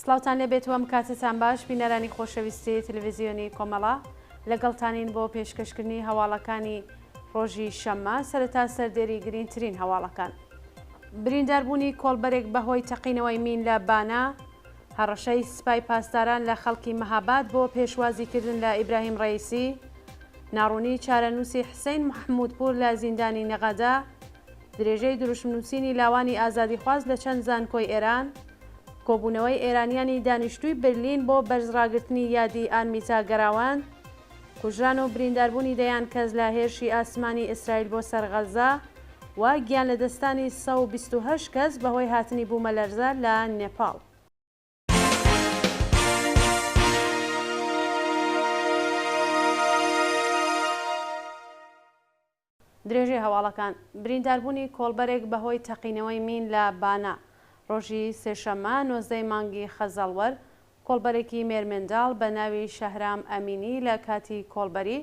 سڵاوتان لێبێت و ئەم کاتەتان باش بینەرانی خۆشەویستی تلویزیۆنی کۆمەڵە لەگەڵتانین بۆ پێشکەشکردنی هەواڵەکانی ڕۆژی شەممە سەرەتا سەردێری گرینگترین هەواڵەکان. برینداربوونی کۆڵبەرێک بەهۆی تەقینەوەی مین لە بانە، هەڕەشەی سپای پاسداران لە خەڵکی مەهاباد بۆ پێشوازیکردن لە ئیبراهیم ڕەئیسی، ناڕوونی چارەنووسی حسین محمودپوور لە زیندانی نەغەدە، درێژەی دروشمنووسینی لاوانی ئازادیخواز لە چەند زانکۆی ئێران، کۆبوونەوەی ئێرانیانی دانیشتووی برلین بۆ بەرزڕاگرتنی یادی ئارمیتا گەراوەند، کوژران و برینداربوونی دەیان کەس لە هێرشی ئاسمانی ئیسرائیل بۆ سەر غەززە و گیانلەدەستانی 128 کەس بەهۆی هاتنی بوومەلەرزە لە نێپاڵ. درێژەی هەواڵەکان، برینداربوونی کۆڵبەرێک بەهۆی تەقینەوەی مین لە بانە ڕۆژی سێشەممە 19 ی مانگی خەزەڵوەر کۆڵبەرێکی مێرمنداڵ بە ناوی شەهرام ئەمینی لە کاتی کۆڵبەری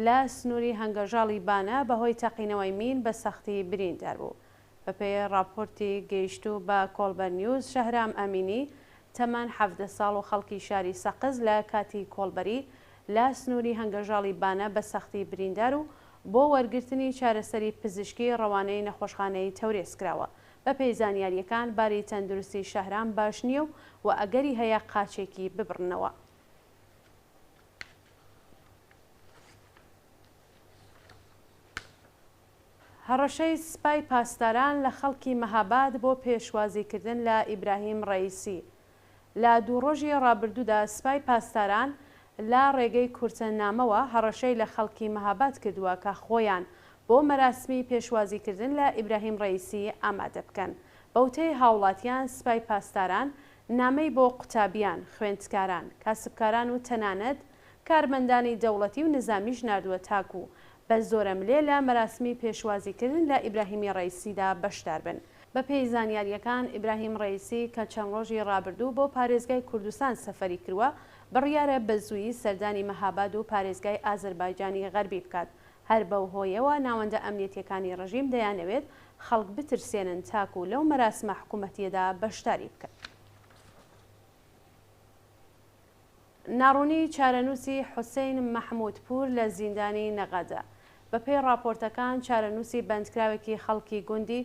لە سنووری هەنگەژاڵی بانە بەهۆی تەقینەوەی مین بە سەختی بریندار بوو. بەپێی ڕاپۆرتی گەیشتوو بە کۆڵبەر نیوز، شەهرام ئەمینی تەمەن 17 ساڵ و خەڵکی شاری سەقز لە کاتی کۆڵبەری لە سنووری هەنگەژاڵی بانە بە سەختی بریندار و بۆ وەرگرتنی چارەسەری پزیشکی ڕەوانەی نەخۆشخانەی تەورێز کراوە. بەپێی زانیارییەکان باری تەندروستی شەهرام باش نییە و و ئەگەری هەیە قاچێکی ببڕنەوە. هەڕەشەی سپای پاسداران لە خەڵکی مەهاباد بۆ پێشوازیکردن لە ئیبراهیم ڕەئیسی لە دوو ڕۆژی ڕابردوودا سپای پاسداران لە ڕێگەی کورتە نامەوە هەڕەشەی لە خەڵکی مەهاباد کردووە کە خۆیان بۆ مەراسمی پێشوازیکردن لە ئیبراهیم ڕەئیسی ئامادە بکەن. بەوتەی هاوڵاتیان سپای پاسداران نامەی بۆ قوتابیان، خوێندکاران، کاسبکاران و تەنانەت کارمەندانی دەوڵەتی و نزامیش ناردووە تاکوو بە زۆرەملێ لە مەراسمی پێشوازیکردن لە ئیبراهیمی ڕەئیسیدا بەشدار بن. بەپێی زانیارییەکان، ئیبراهیم ڕەئیسی کە چەند ڕۆژی ڕابردوو بۆ پارێزگای کوردستان سەفەری کرووە، بڕیارە بە زوویی سەردانی مەهاباد و پارێزگای ئازەربایجانی غەربی بکات. هەر بەو هۆیەوە ناوەندە ئەمنیەتییەکانی ڕژیم دەیانەوێت خەڵک بترسێنن تاکوو لەو مەراسمە حکوومەتییەدا بەشداری بکەن. ناڕوونی چارەنووسی حوسەین مەحموودپوور لە زیندانی نەغەدە. بەپێی ڕاپۆرتەکان چارەنووسی بەندکراوێکی خەڵکی گوندی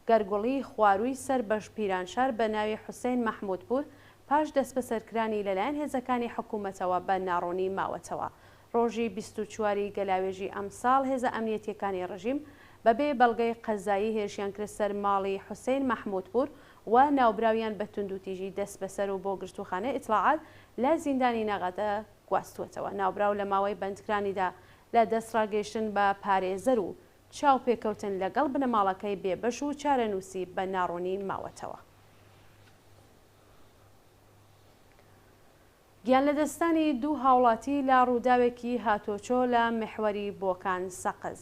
گەرگوڵی خوارووی سەر بە پیرانشار بە ناوی حوسەین مەحموودپوور پاش دەستبەسەرکرانی لەلایەن هێزەکانی حکوومەتەوە بە ناڕوونی ماوەتەوە. ڕۆژی 24 ی گەلاوێژی ئەمساڵ هێزە ئەمنیەتییەکانی ڕژیم بە بێ بەڵگەی قەزایی هێرشیان کردە سەر ماڵی حوسەین مەحموودپوور و ناوبراویان بە توندوتیژی دەستبەسەر و بۆ گرتووخانەی ئیتڵاعات لە زیندانی نەغەدە گواستووەتەوە. ناوبراو لە ماوەی بەندکرانیدا لە دەستڕاگەیشتن بە پارێزەر و چاوپێکەوتن لەگەڵ بنەماڵەکەی بێبەش و چارەنووسی بە ناڕوونی ماوەتەوە. گیانلەدەستدانی دوو هاوڵاتی لە ڕووداوێکی هاتۆچۆ لە میحوەری بۆکان سەقز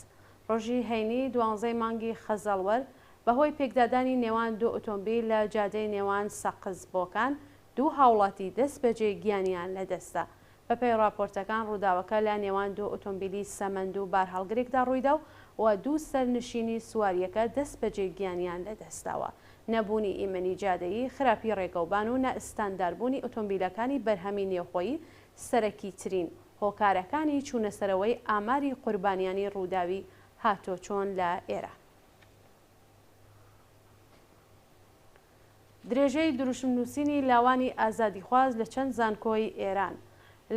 ڕۆژی هەینی دوانزەی مانگی خەزەڵوەر بەهۆی پێکدادانی نێوان دوو ئۆتۆمبیل لە جادەی نێوان سەقز بۆکان دوو هاوڵاتی دەستبەجێ گیانیان لەدەستدا. بەپێی ڕاپۆرتەکان ڕووداوەکە لە نێوان دوو ئۆتۆمبیلی سەمەند و بارهەڵگرێکدا ڕوویدا و دوو سەرنشینی سوارییەکە دەستبەجێ گیانیان لەدەستداوە. نەبوونی ئیمنی جادەیی، خراپی ڕێگەوبان و نائستانداربوونی ئۆتۆمبیلەکانی بەرهەمی نێوخۆیی سەرەکیترین هۆکارەکانی چوونەسەرەوەی ئاماری قوربانیانی ڕووداوی هاتۆچۆن لە ئێران. درێژەی دروشمنووسینی لاوانی ئازادیخواز لە چەند زانکۆی ئێران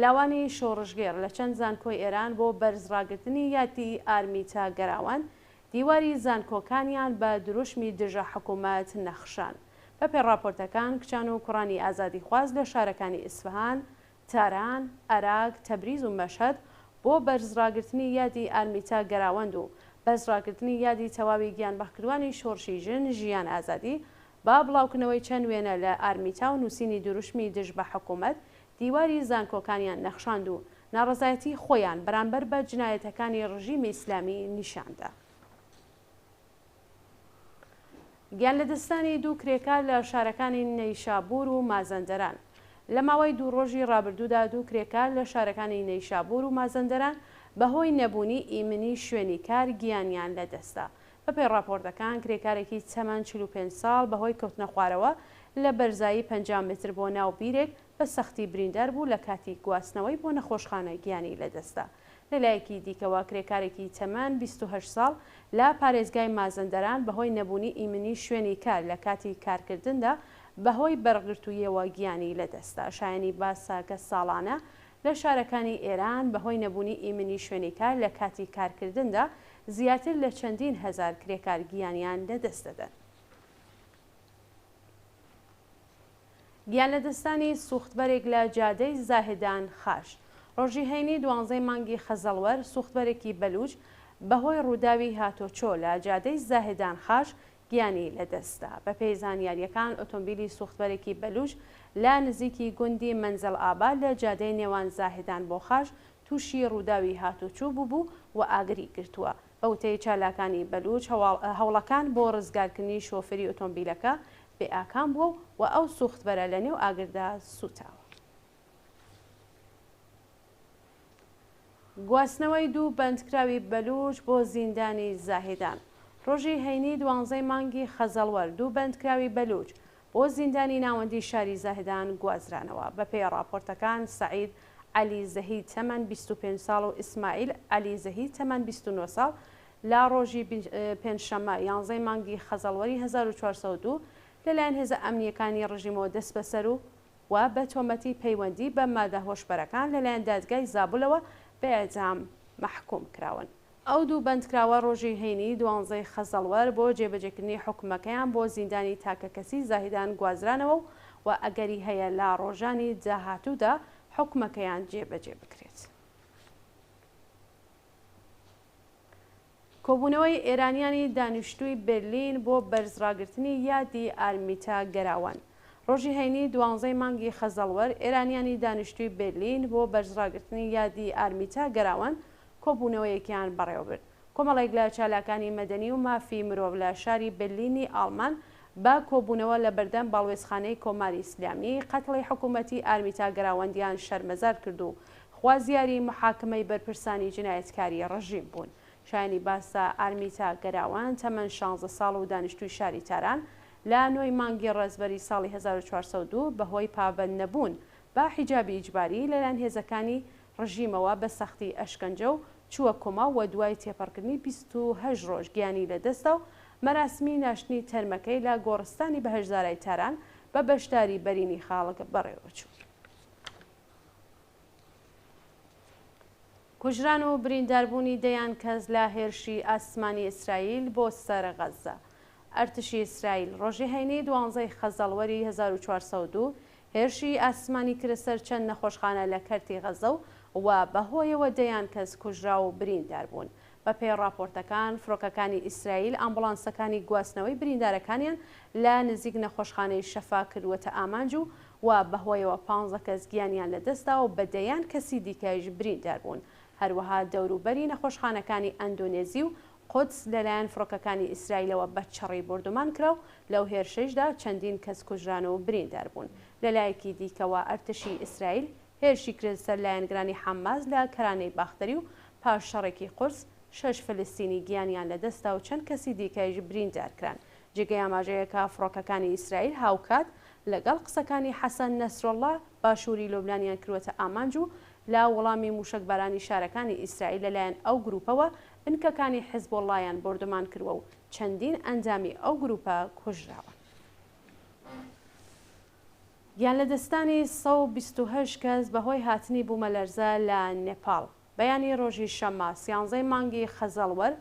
لاوانی شۆڕشگێڕ لە چەند زانکۆی ئێران بۆ بەرزڕاگرتنی یادی ئارمیتا گەراوەند دیواری زانکۆکانیان بە دروشمی دژە حکوومەت نەخشان. بەپێ ڕاپۆرتەکان کچان و کوڕانی ئازادیخواز لە شارەکانی ئیسفهان، تاران، ئەراک، تەبریز و مەشهەد بۆ بەرزڕاگرتنی یادی ئارمیتا گەراوەند و بەرزڕاگرتنی یادی تەواوی گیانبەختکردوانی شۆڕشی ژن، ژیان، ئازادی با بڵاوکردنەوەی چەند وێنە لە ئارمیتا و نووسینی دروشمی دژ بە حکوومەت دیواری زانکۆکانیان نەخشاند و ناڕەزایەتی خۆیان بەرامبەر بە جنایەتەکانی ڕژیمی ئیسلامی نیشان دا. گیانلەدەستدانی دوو کرێکار لە شارەکانی نەیشابوور و مازەندەران لە ماوەی دوو ڕۆژی ڕابردوودا دوو کرێکار لە شارەکانی نەیشابوور و مازەندەران بەهۆی نەبوونی ئیمنی شوێنی کار گیانیان لەدەستدا. بەپێی ڕاپۆرتەکان کرێکارێکی تەمەن 45 ساڵ بەهۆی کەوتنەخوارەوە لە بەرزایی 50 متر بۆ ناو بیرێک بە سەختی بریندار بوو لە کاتی گواستنەوەی بۆ نەخۆشخانە گیانی لەدەستدا. لەلایەکی دیکەوە کرێکارێکی تەمەن 28 ساڵ لە پارێزگای مازەندەران بەهۆی نەبوونی ئیمنی شوێنی کار لە کاتی کارکردندا بەهۆی بەرقگرتووییەوە گیانی لەدەستدا. شایەنی باسە کە ساڵانە لە شارەکانی ئێران بەهۆی نەبوونی ئیمنی شوێنی کار لە کاتی کارکردندا زیاتر لە چەندین هەزار کرێکار گیانیان لەدەست دەدەن. گیانلەدەستدانی سوختبەرێک لە جادەی زاهدان خاش. ڕۆژی هەینی دوانزەی مانگی خەزەڵوەر سوختبەرێکی بەلوچ بەهۆی ڕووداوی هاتۆچۆ لە جادەی زاهدان خاش گیانی لەدەستدا. بەپێی زانیارییەکان ئۆتۆمبیلی سوختبەرێکی بەلوچ لە نزیکی گوندی مەنزڵ ئاباد لە جادەی نێوان زاهدان بۆ خاش تووشی ڕووداوی هاتوچوو بووبوو و ئاگری گرتووە. بە وتەی چالاکانی بەلوچ هەوڵەکان بۆ ڕزگارکردنی شۆفێری ئۆتۆمبیلەکە بێ ئاکام بووە و ئەو سوختبەرە لە نێو ئاگردا سووتاوە. گواستنەوەی دوو بەندکراوی بەلووچ بۆ زیندانی زاهیدان ڕۆژی هەینی دوانزەی مانگی خەزەڵوەر دوو بەندکراوی بەلووچ بۆ زیندانی ناوەندی شاری زاهدان گوازرانەوە. بەپێی ڕاپۆرتەکان سەعید عەلی زەهی تەمەن 25 ساڵ و ئیسماعیل عەلی زەهی تەمەن 29 ساڵ لە ڕۆژی پێنجشەممە یانزەی مانگی خەزەڵوەری 1402 لەلایەن هێزە ئەمنییەکانی ڕژیمەوە دەستبەسەر و و بە تۆمەتی پەیوەندی بە مادە هۆشبەرەکان لەلایەن دادگای زابلەوە بە ئێعدام مەحکووم کراون. ئەو دوو بەندکراوە ڕۆژی هەینی دوانزەی خەزەڵوەر بۆ جێبەجێکردنی حوکمەکەیان بۆ زیندانی تاکەکەسی زاهیدان گوازرانەوە و ئەگەری هەیە لە ڕۆژانی داهاتوودا حوکمەکەیان جێبەجێ بکرێت. کۆبوونەوەی ئێرانیانی دانیشتووی بێرلین بۆ بەرزڕاگرتنی یادی ئارمیتا گەراوەند. ڕۆژی هەینی دوانزەی مانگی خەزەڵوەر، ئێرانیانی دانیشتووی بێرلین بۆ بەرزڕاگرتنی یادی ئارمیتا گەراوەند کۆبوونەوەیەکیان بەڕێوەبرد. کۆمەڵێک لە چالاکانی مەدەنی و مافی مرۆڤ لە شاری بێرلینی ئاڵمان بە کۆبوونەوە لە بەردەم باڵوێزخانەی کۆماری ئیسلامی، قەتڵی حکوومەتی ئارمیتا گەراوەندیان شەرمەزار کرد و خوازیاری موحاکمەی بەرپرسانی جینایەتکاری ڕژیم بوون. شایانی باسە ئارمیتا گەراوەند تەمەن شانزە ساڵ و دانیشتووی شاری تاران لە نۆی مانگی ڕەزبەری ساڵی 1402 بەهۆی پابەند نەبوون بە حیجابی ئیجباری لەلایەن هێزەکانی ڕژیمەوە بە سەختی ئەشکەنجە و چووە کۆما و دوای تێپەڕکردنی 28 ڕۆژ گیانی لەدەستدا و مەراسمی ناشتنی تەرمەکەی لە گۆڕستانی بەهەشتزارای تاران بە بەشداری بەرینی خەڵک بەڕێوەچوو. کوژران و برینداربوونی دەیان کەس لە هێرشی ئاسمانی ئیسرائیل بۆ سەر غەززە. ئەرتشی ئیسرائیل ڕۆژی هەینی دوانزەی خەزەڵوەری 1402 هێرشی ئاسمانی کردە سەر چەند نەخۆشخانە لە کەرتی غەززە و و بەهۆیەوە دەیان کەس کوژرا و بریندار بوون. بەپێی ڕاپۆرتەکان، فڕۆکەکانی ئیسرائیل ئامبوڵانسەکانی گواستنەوەی بریندارەکانیان لە نزیک نەخۆشخانەی شەفا کردووەتە ئامانج و و بەهۆیەوە پانزە کەس گیانیان لەدەستدا و بە دەیان کەسی دیکەش بریندار بوون. هەروەها دەوروبەری نەخۆشخانەکانی ئەندۆنێزی و قودس لەلایەن فڕۆکەکانی ئیسرائیلەوە بە چڕی بۆردومان کرا و لەو هێرشەیشدا چەندین کەس کوژران و بریندار بوون. لەلایەکی دیکەوە ئەرتشی ئیسرائیل هێرشی کرد سەر لایەنگرانی حەماس لە کەرانەی باختەری و پاش شەڕێکی قورس شەش فلستینی گیانیان لەدەستدا و چەند کەسی دیکەیش بریندار کران. جێگەی ئاماژەیە کە فڕۆکەکانی ئیسرائیل هاوکات لەگەڵ قسەکانی حەسەن نەسروڵڵا باشووری لوبنانیان کردووەتە ئامانج و لە وەڵامی مووشەکبارانی شارەکانی ئیسرائیل لەلایەن ئەو گرووپەوە بنکەکانی حزبوڵڵایان بۆردومان کردووە و چەندین ئەندامی ئەو گرووپە کوژراون. گیانلەدەستدانی 128 کەس بەهۆی هاتنی بوومەلەرزە لە نێپاڵ. بەیانی ڕۆژی شەممە سیانزەی مانگی خەزەڵوەر،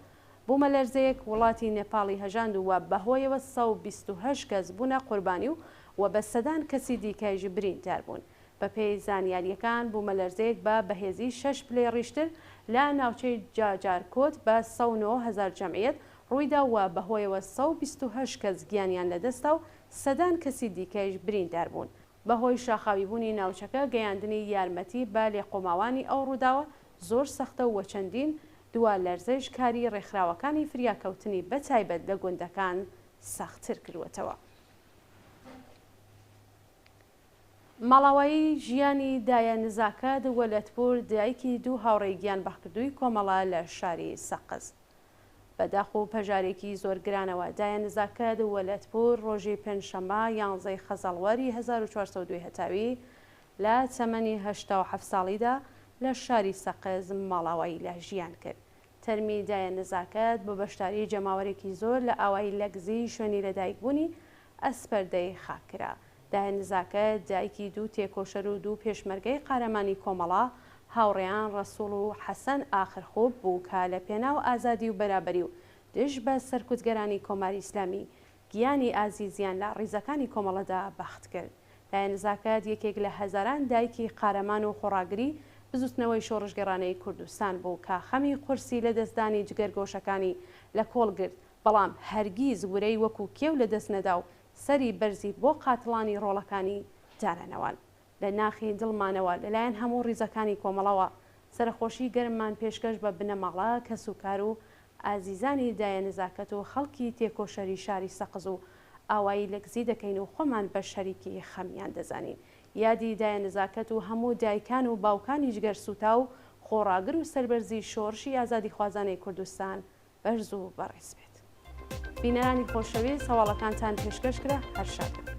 بوومەلەرزەیەک وڵاتی نێپاڵی هەژاند و بەهۆیەوە 128 کەس بوونە قوربانی و و بە سەدان کەسی دیکەیش بریندار بوون. بەپێی زانیارییەکان بوومەلەرزەیەک بە بەهێزی شەش پلەی ڕیشتر لە ناوچەی جاجارکۆت بە 109 هەزار جەمعیەت ڕوویدا و بەهۆیەوە 128 کەس گیانیان لەدەستدا و سەدان کەسی دیکەیش بریندار بوون. بەهۆی شاخاویبوونی ناوچەکە گەیاندنی یارمەتی بە لێقەوماوانی ئەو ڕووداوە زۆر سەختە و چەندین دوا لەرزەیش کاری ڕێکخراوەکانی فریاکەوتنی بەتایبەت لە گوندەکان سەختتر کردووەتەوە. ماڵاوایی ژیانی دایە نزاکەت وەلەدپوور دایکی دوو هاوڕێی گیانبەختکردووی کۆمەڵە لە شاری سەقز. بە داخ و پەژارێکی زۆر گرانەوە دایە نزاکەت وەلەدپوور ڕۆژی پێنجشەممە یانزەی خەزەڵوەری 1402 هەتاوی لە تەمەنی 87 ساڵیدا لە شاری سەقز ماڵاوایی لە ژیان کرد. تەرمی دایە نەزاکەت بە بەشداری جەماوەرێکی زۆر لە ئاوایی لەگزی شوێنی لەدایکبوونی ئەسپەردەی خاک کرا. دایە نەزاکەت دایکی دوو تێکۆشەر و دوو پێشمەرگەی قارەمانی کۆمەڵە، هاوڕێیان ڕەسووڵ و حەسەن ئاخرخوب بوو کە لە پێناو ئازادی و بەرابەری و دژ بە سەرکوتگەرانی کۆماری ئیسلامی گیانی ئازیزیان لە ڕیزەکانی کۆمەڵەدا بەخت کرد. دایە نەزاکەت یەکێک لە هەزاران دایکی قارەمان و خۆڕاگری بزوتنەوەی شۆڕشگێڕانەی کوردستان بوو کە خەمی قورسی لەدەستدانی جگەرگۆشەکانی لە کۆڵ گرت، بەڵام هەرگیز ورەی وەکو کێو لەدەست نەدا و سەری بەرزی بۆ قاتڵانی ڕۆڵەکانی دانەنەواند. لە ناخی دڵمانەوە لەلایەن هەموو ڕیزەکانی کۆمەڵەوە سەرەخۆشی گەرممان پێشکەش بە بنەماڵە، کەسوکار و ئازیزانی دایە نەزاکەت و خەڵکی تێکۆشەری شاری سەقز و ئاوایی لەکزی دەکەین و خۆمان بە شەریکی خەمیان دەزانین. یادی دایە نەزاکەت و هەموو دایکان و باوکانی جگەرسووتاو، خۆڕاگر و سەربەرزی شۆڕشی ئازادیخوازانەی کوردستان بەرز و بەڕێز بێت. بینەرانی خۆشەویست هەواڵەکانتان پێشکەش کرا، هەر شاد بن.